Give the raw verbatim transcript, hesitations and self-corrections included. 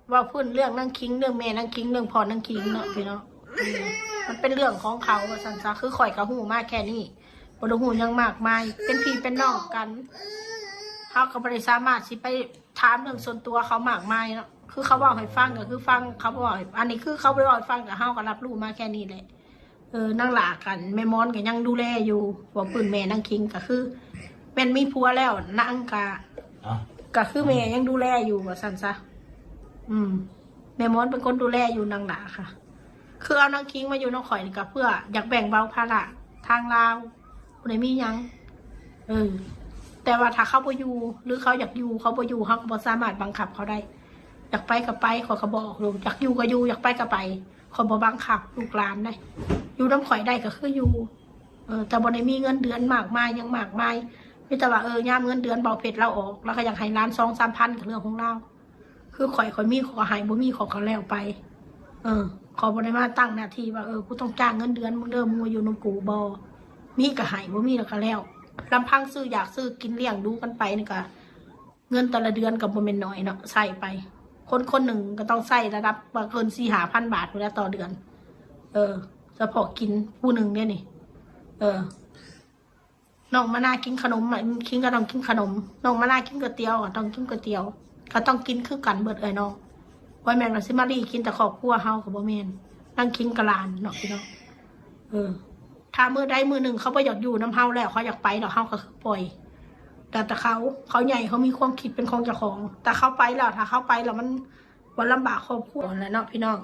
เว้าพื้นเรื่องนางคิง เรื่องแม่นางคิง เรื่องพ่อนางคิงเนาะพี่น้อง อืม มันเป็นเรื่องของเขาว่าซั่นซะ คือข่อยก็ฮู้มาแค่นี้ บ่ได้ฮู้หยังมากมาย เป็นพี่เป็นน้องกัน เฮาก็บ่ได้สามารถสิไปถามเรื่องส่วนตัวเขามากมายเนาะ คือเขาเว้าให้ฟังก็คือฟัง เขาบ่เว้าให้ อันนี้คือเขาบ่ได้เว้าให้ฟัง ก็เฮาก็รับรู้มาแค่นี้แหละ เออ นางหลากัน แม่มอนก็ยังดูแลอยู่ เว้าพื้นแม่นางคิงก็คือ แม่นมีผัวแล้ว นางก็ อ่ะ ก็คือแม่ยังดูแลอยู่ว่าซั่นซะ อืม แม่มอนเป็นคนดูแลอยู่นางหลาค่ะ คือเอานางคิงมาอยู่นำข่อยนี่ก็เพื่ออยากแบ่งเบาภาระทางลาว บ่ได้มีหยัง เออ แต่ว่าถ้าเขาบ่อยู่ หรือเขาอยากอยู่ เขาบ่อยู่ เฮาก็บ่สามารถบังคับเขาได้ อยากไปก็ไป ข่อยก็บอกลูก อยากอยู่ก็อยู่ อยากไปก็ไป ข่อยบ่บังคับลูกหลานได้ อยู่นำข่อยได้ก็คืออยู่ เออ แต่บ่ได้มีเงินเดือนมากมายหยังมากมาย มีแต่ว่า เออ ยามเงินเดือนเบาเพชรลาวออก ลาวก็อยากให้หลานสองสามพันก็เรื่องของลาว คือข่อย ข่อยมีข่อยก็ให้ บ่มีข่อยก็แล้วไป เออ ข่อยบ่ได้มาตั้งหน้าที่ว่า เออ กูต้องจ้างเงินเดือนมึงเด้อ มึงมาอยู่นำกู บ่ มีก็ให้ บ่มีแล้วก็แล้ว ลำพังซื้ออยากซื้อกินเลี้ยงดูกันไปนี่ก็ เงินแต่ละเดือนก็บ่แม่นน้อยเนาะ ใช้ไป คนคนหนึ่งก็ต้องใช้ระดับว่าเกินสี่ห้าพันบาทพู้นแหละต่อเดือน เออ เฉพาะกินผู้หนึ่งเนี่ยนี่ เออ น้องมานากินขนมอะ คิงก็ต้องกินขนม น้องมานากินก๋วยเตี๋ยวก็ต้องกินก๋วยเตี๋ยว ก็ต้องกินคือกันเบิดเอ้ยน้อง บ่แม่นว่าสิมาลีกินแต่ครอบครัวเฮาก็บ่แม่น นางคิงกับหลานเนาะพี่น้อง เออ ถ้ามื้อใดมื้อหนึ่งเขาบ่อยากอยู่นำเฮาแล้ว เขาอยากไปแล้ว เฮาก็คือปล่อย แต่แต่เขา เขาใหญ่ เขามีความคิดเป็นของเจ้าของ แต่เขาไปแล้ว ถ้าเขาไปแล้วมัน บ่ลำบากครอบครัวนั่นแหละเนาะพี่น้อง